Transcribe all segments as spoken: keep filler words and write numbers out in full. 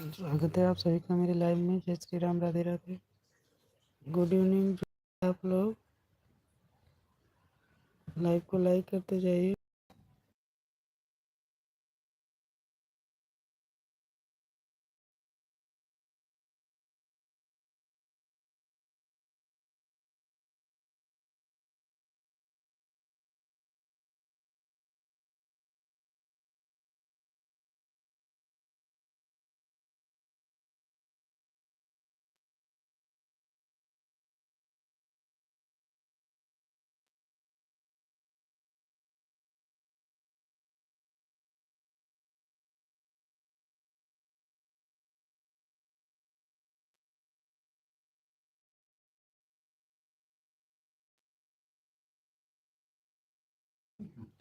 स्वागत है आप सभी का मेरे लाइव में। जय श्री राम, राधे राधे, गुड इवनिंग। आप लोग लाइव को लाइक करते जाइए।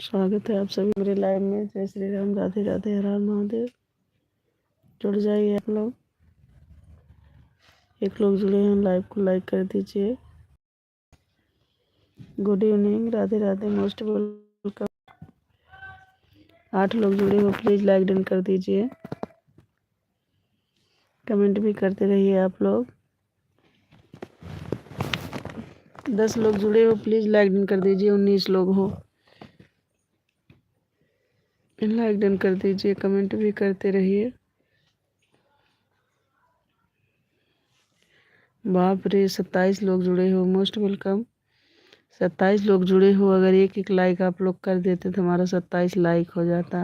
स्वागत है आप सभी मेरे लाइव में। जय श्री राम, राधे राधे, हर हर महादेव। जुड़ जाइए आप लोग। एक लोग जुड़े हैं, लाइव को लाइक कर दीजिए। Good evening, Radhe Radhe, most welcome. आठ लोग जुड़े हो, प्लीज लाइक डन कर दीजिए, कमेंट भी करते रहिए आप लोग। दस लोग जुड़े हो, प्लीज लाइक डन कर दीजिए। उन्नीस लोग हो, लाइक डन कर दीजिए, कमेंट भी करते रहिए। बाप रे, सत्ताईस लोग जुड़े हो, मोस्ट वेलकम। सत्ताईस लोग जुड़े हो, अगर एक एक लाइक आप लोग कर देते तो हमारा सत्ताईस लाइक हो जाता।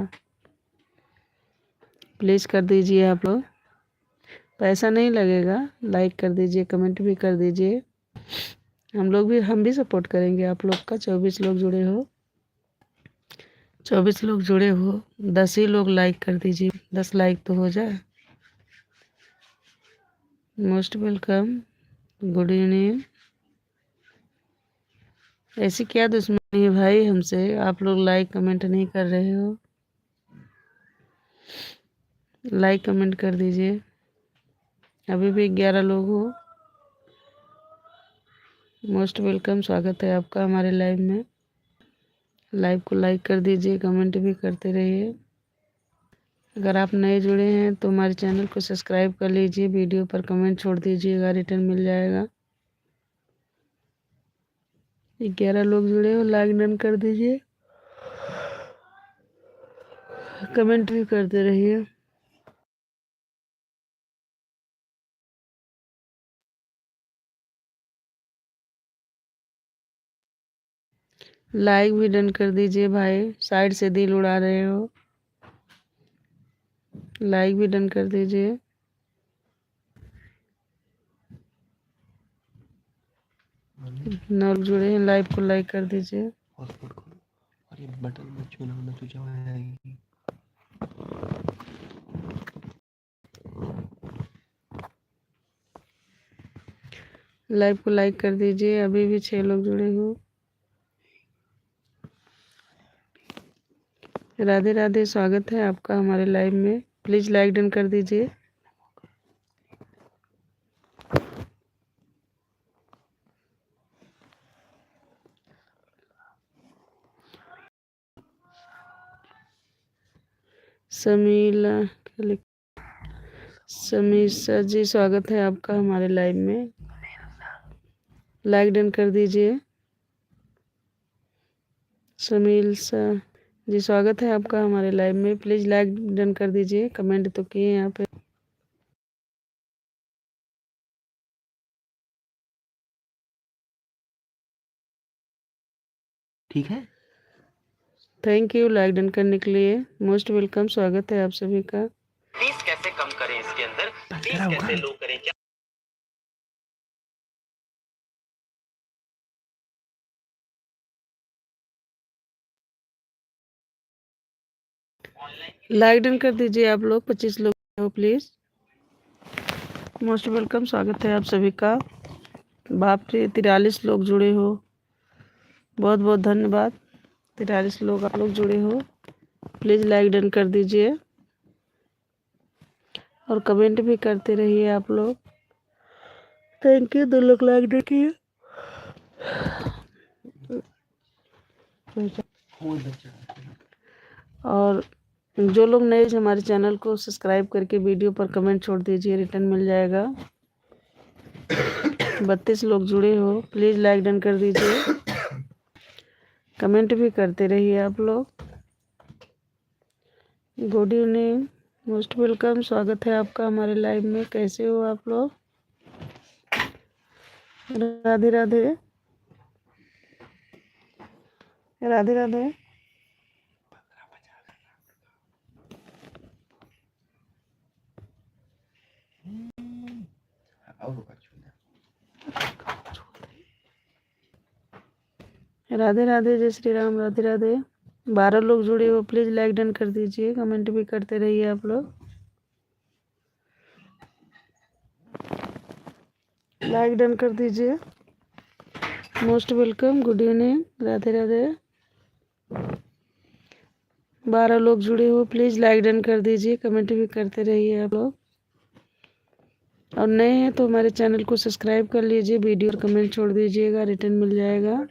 प्लीज कर दीजिए आप लोग, पैसा नहीं लगेगा, लाइक कर दीजिए, कमेंट भी कर दीजिए। हम लोग भी, हम भी सपोर्ट करेंगे आप लोग का। चौबीस लोग जुड़े हो, चौबीस लोग जुड़े हो, दस ही लोग लाइक कर दीजिए, दस लाइक तो हो जाए। Most welcome, good evening. ऐसी क्या दुश्मनी है भाई हमसे, आप लोग लाइक कमेंट नहीं कर रहे हो? लाइक कमेंट कर दीजिए। अभी भी ग्यारह लोग हो, मोस्ट वेलकम, स्वागत है आपका हमारे लाइव में। लाइव को लाइक कर दीजिए, कमेंट भी करते रहिए। अगर आप नए जुड़े हैं तो हमारे चैनल को सब्सक्राइब कर लीजिए, वीडियो पर कमेंट छोड़ दीजिएगा, रिटर्न मिल जाएगा। ग्यारह लोग जुड़े हो, लाइक डन कर दीजिए, कमेंट भी करते रहिए। लाइक भी डन कर दीजिए भाई, साइड से दिल उड़ा रहे हो, लाइक भी डन कर दीजिए। नौ लोग जुड़े हैं, लाइव को लाइक कर दीजिए। हॉटस्पॉट खोलो। अरे बटन मत छूना, वरना चूचा आएगी। लाइव को लाइक कर दीजिए, अभी भी छह लोग जुड़े हो। राधे राधे, स्वागत है आपका हमारे लाइव में। प्लीज लाइक डन कर दीजिए। समीला, क्या लिख-, समीसा जी, स्वागत है आपका हमारे लाइव में। लाइक डन कर दीजिए। समील सा जी, स्वागत है आपका हमारे लाइव में। प्लीज लाइक डन कर दीजिए, कमेंट तो किए यहाँ पे। ठीक है, थैंक यू लाइक डन करने के लिए। मोस्ट वेलकम, स्वागत है आप सभी का। फीस कैसे कम करें इसके अंदर, बात फीस करा हुआ कैसे है। लो करें, क्या लाइक डन कर दीजिए आप लोग, पच्चीस लोग हो प्लीज। मोस्ट वेलकम, स्वागत है आप सभी का। बाप रे, तिरालीस लोग जुड़े हो, बहुत बहुत धन्यवाद। तिरालीस लोग आप लोग जुड़े हो, प्लीज लाइक डन कर दीजिए और कमेंट भी करते रहिए आप लोग। थैंक यू, दो लोग लाइक डन किए। और जो लोग नए हैं, हमारे चैनल को सब्सक्राइब करके वीडियो पर कमेंट छोड़ दीजिए, रिटर्न मिल जाएगा। बत्तीस लोग जुड़े हो, प्लीज लाइक डन कर दीजिए, कमेंट भी करते रहिए आप लोग। गुड इवनिंग, मोस्ट वेलकम, स्वागत है आपका हमारे लाइव में। कैसे हो आप लोग? राधे राधे, राधे राधे। राधे राधे, जय श्री राम, राधे राधे। बारह लोग जुड़े हो, प्लीज लाइक डन कर दीजिए, कमेंट भी करते रहिए आप लोग। लाइक डन कर दीजिए। Most welcome, good evening, Radhe Radhe. बारह लोग जुड़े हो, प्लीज लाइक डन कर दीजिए, कमेंट भी करते रहिए आप लोग। और नए हैं तो हमारे चैनल को सब्सक्राइब कर लीजिए, वीडियो और कमेंट छोड़ दीजिएगा, रिटर्न मिल जाएगा।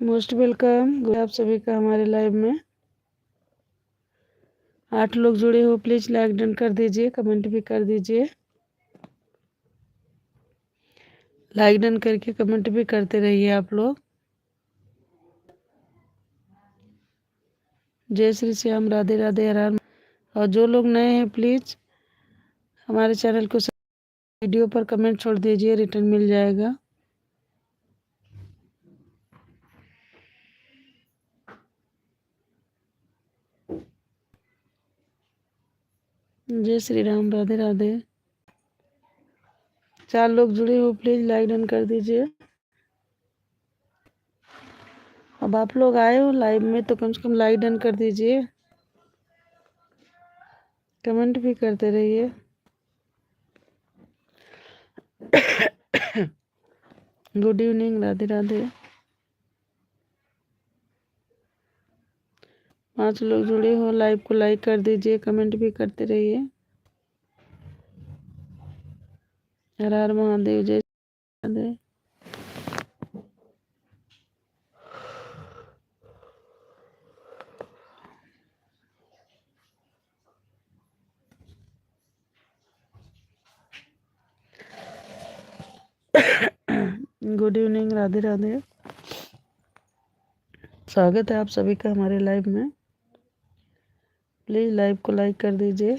मोस्ट वेलकम आप सभी का हमारे लाइव में। आठ लोग जुड़े हो, प्लीज लाइक डन कर दीजिए, कमेंट भी कर दीजिए। लाइक डन करके कमेंट भी करते रहिए आप लोग। जय श्री श्याम, राधे राधे, हर हर। और जो लोग नए हैं, प्लीज हमारे चैनल को, वीडियो पर कमेंट छोड़ दीजिए, रिटर्न मिल जाएगा। जय श्री राम, राधे राधे। चार लोग जुड़े हो, प्लीज लाइक डन कर दीजिए। अब आप लोग आए हो लाइव में तो कम से कम लाइक डन कर दीजिए, कमेंट भी करते रहिए। गुड इवनिंग, राधे राधे। पाँच लोग जुड़े हो, लाइव को लाइक कर दीजिए, कमेंट भी करते रहिए। हर हर महादेव, जय महादेव। गुड इवनिंग, राधे राधे। स्वागत है आप सभी का हमारे लाइव में। प्लीज लाइव को लाइक कर दीजिए।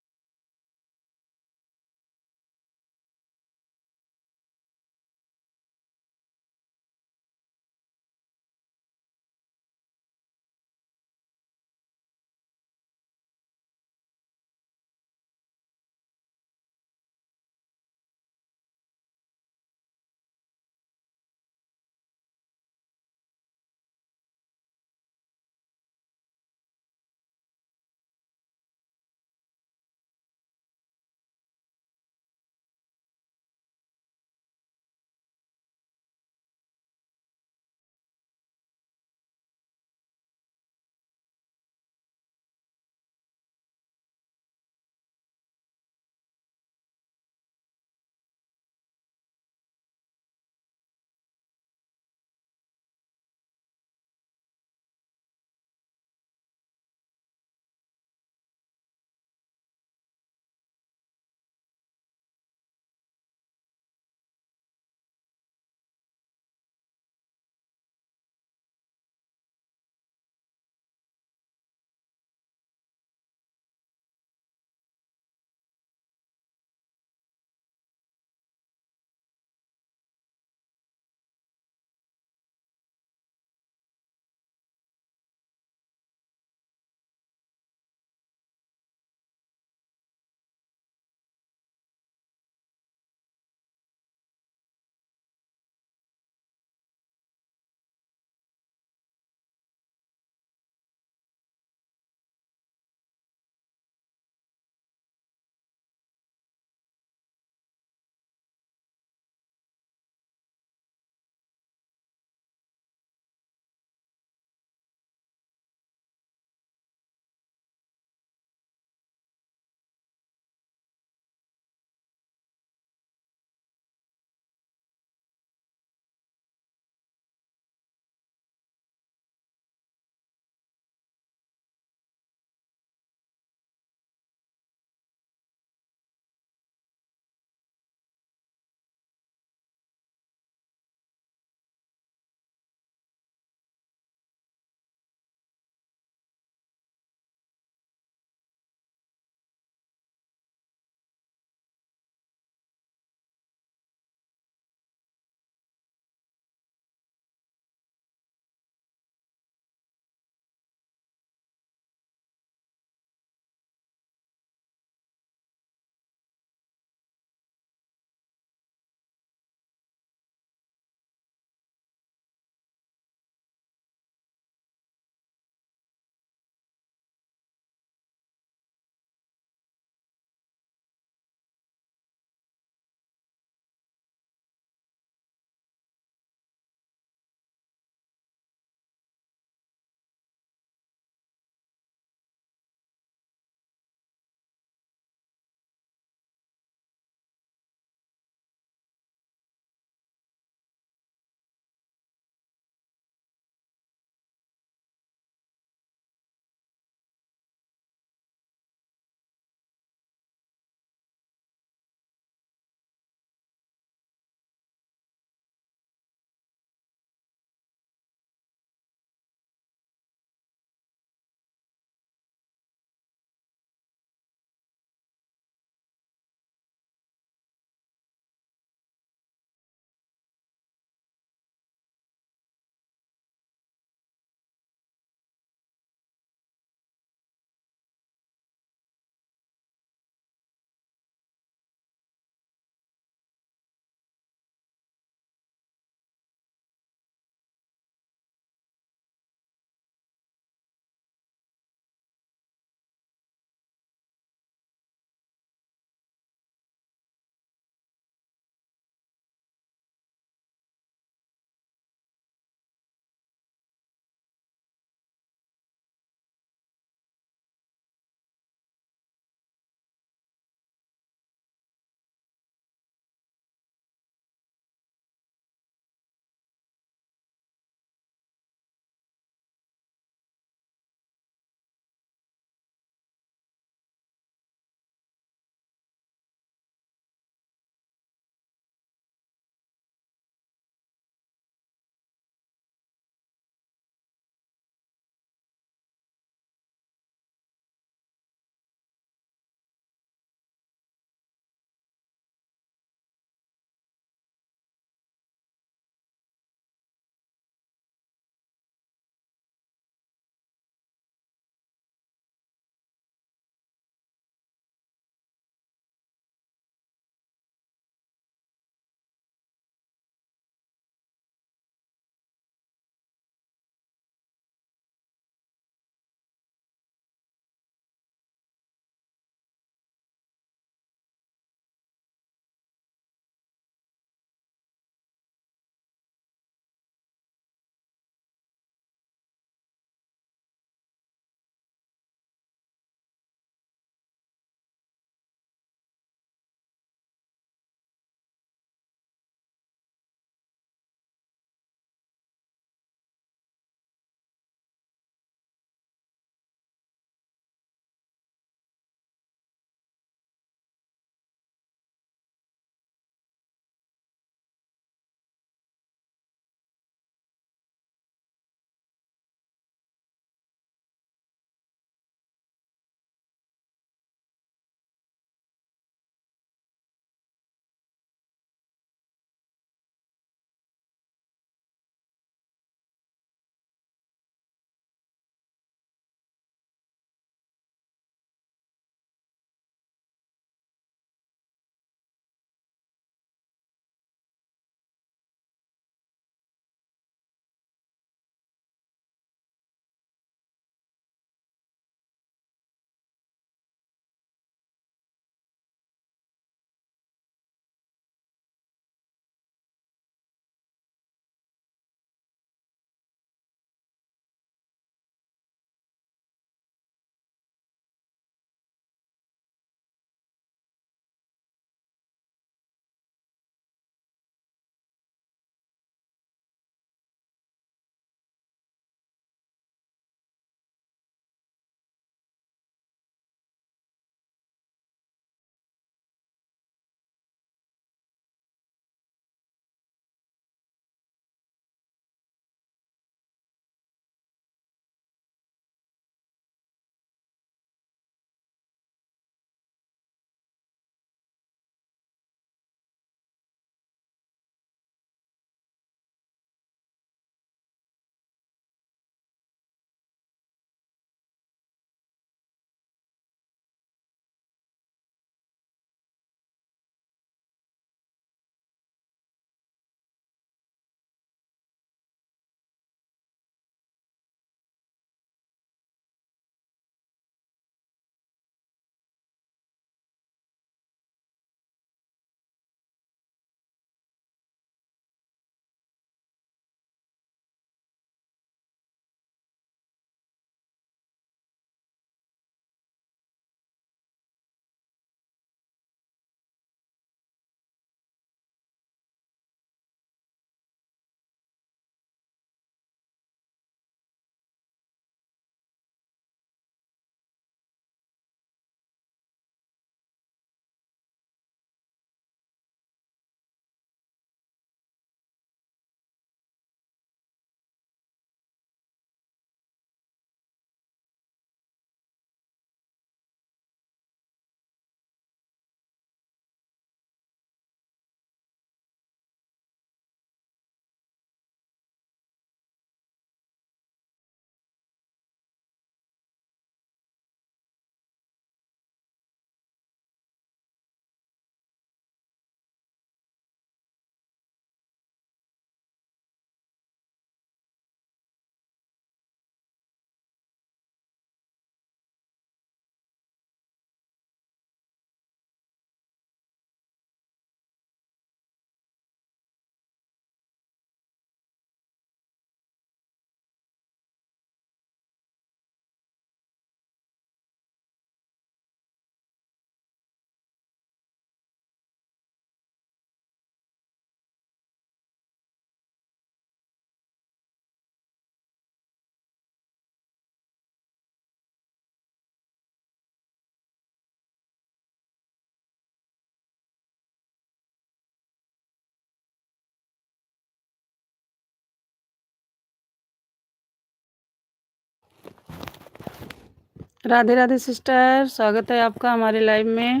राधे राधे सिस्टर, स्वागत है आपका हमारे लाइव में।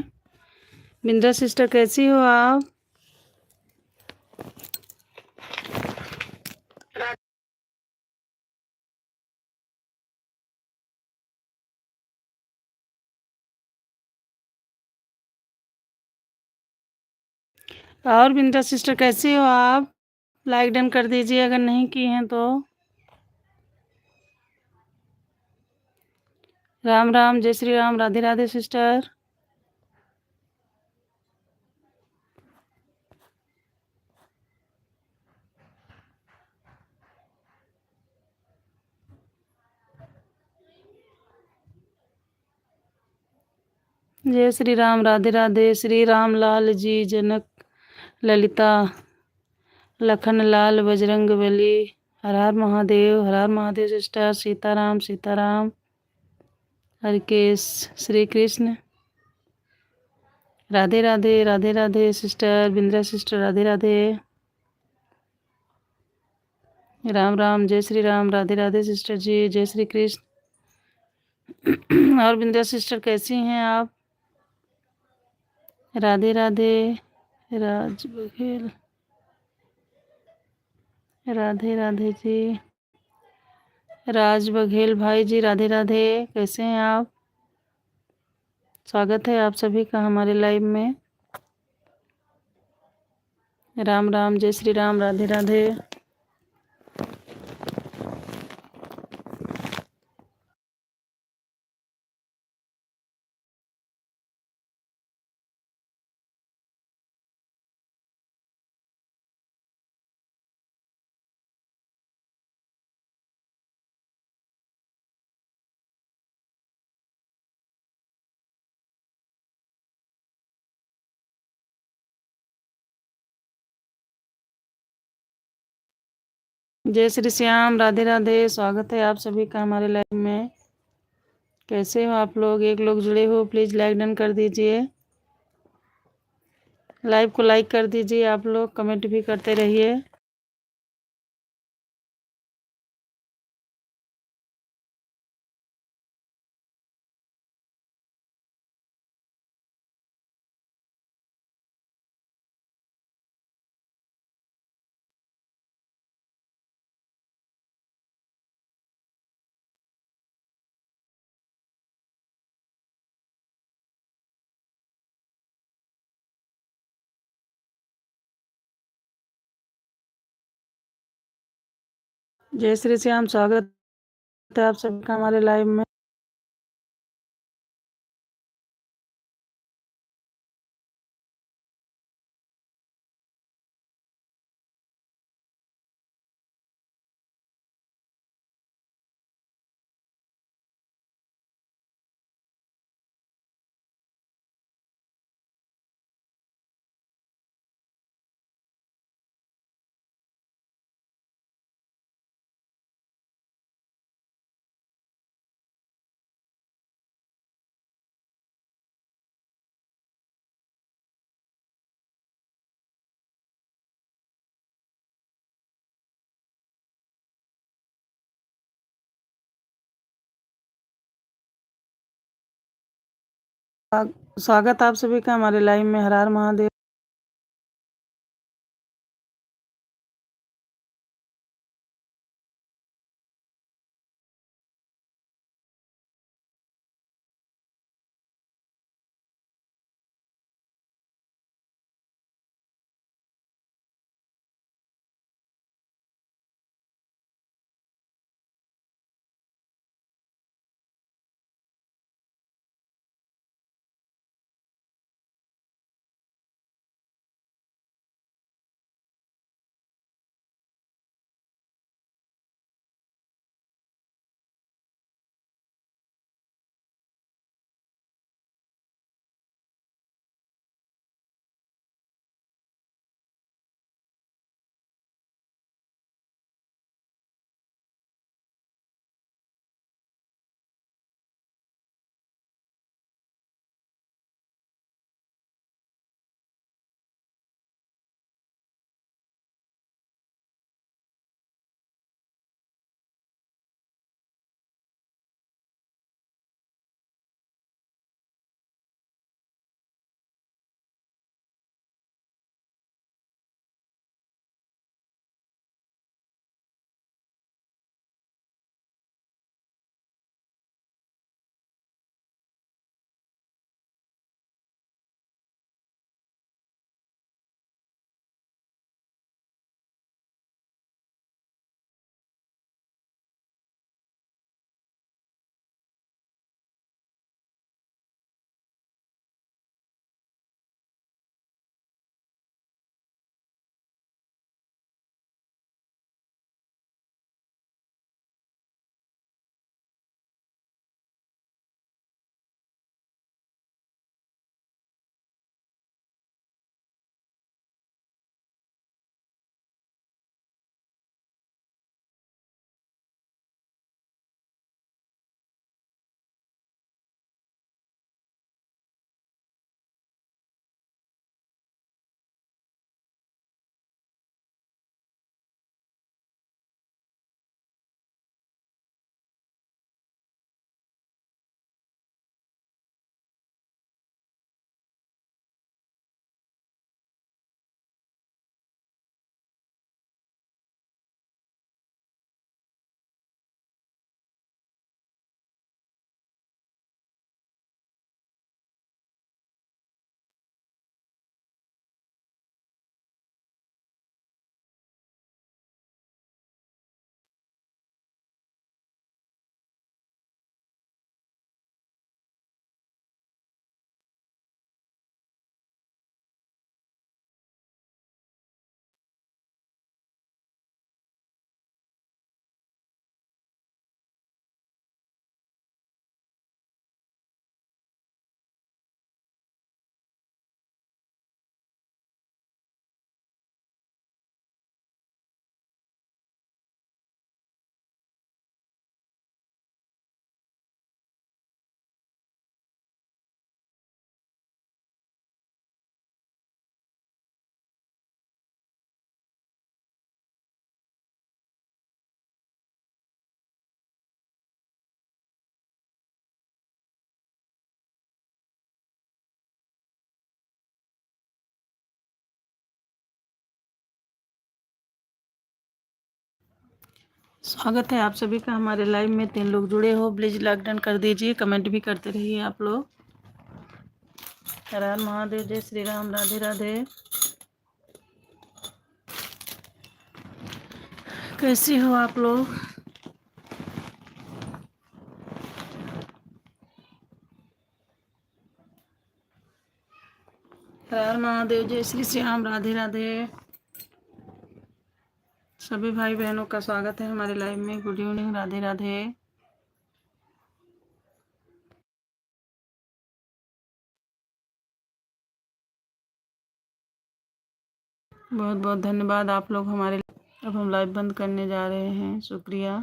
बिंद्रा सिस्टर, कैसी हो आप? और बिंद्रा सिस्टर, कैसी हो आप? लाइक डन कर दीजिए अगर नहीं की हैं तो। राम राम, जय श्री राम, राधे राधे सिस्टर। जय श्री राम, राधे राधे। श्री राम लाल जी, जनक ललिता, लखन लाल बजरंग बली। हर हर महादेव, हर हर महादेव सिस्टर। सीताराम, सीताराम। हरिकेश, श्री कृष्ण। राधे राधे, राधे राधे सिस्टर, बिंद्रा सिस्टर, राधे राधे। राम राम, जय श्री राम, राधे राधे सिस्टर जी, जय श्री कृष्ण। और बिंद्रा सिस्टर, कैसी हैं आप? राधे राधे। राज बघेल, राधे राधे जी। राज बघेल भाई जी, राधे राधे, कैसे हैं आप? स्वागत है आप सभी का हमारे लाइव में। राम राम, जय श्री राम, राधे राधे। जय श्री श्याम, राधे राधे, स्वागत है आप सभी का हमारे लाइव में। कैसे हो आप लोग? एक लोग जुड़े हो, प्लीज लाइक डन कर दीजिए। लाइव को लाइक कर दीजिए आप लोग, कमेंट भी करते रहिए। जय श्री श्याम, स्वागत है आप सभी का हमारे लाइव में। स्वाग-, स्वागत आप सभी का हमारे लाइव में। हर हर महादेव। स्वागत है आप सभी का हमारे लाइव में। तीन लोग जुड़े हो, प्लीज लाइक डन कर दीजिए, कमेंट भी करते रहिए आप लोग। हर हर महादेव, जय श्री राम, राधे राधे। कैसे हो आप लोग? हर हर महादेव, जय श्री श्याम, राधे राधे। सभी भाई बहनों का स्वागत है हमारे लाइव में। गुड इवनिंग, राधे राधे। बहुत बहुत धन्यवाद आप लोग हमारे। अब हम लाइव बंद करने जा रहे हैं, शुक्रिया।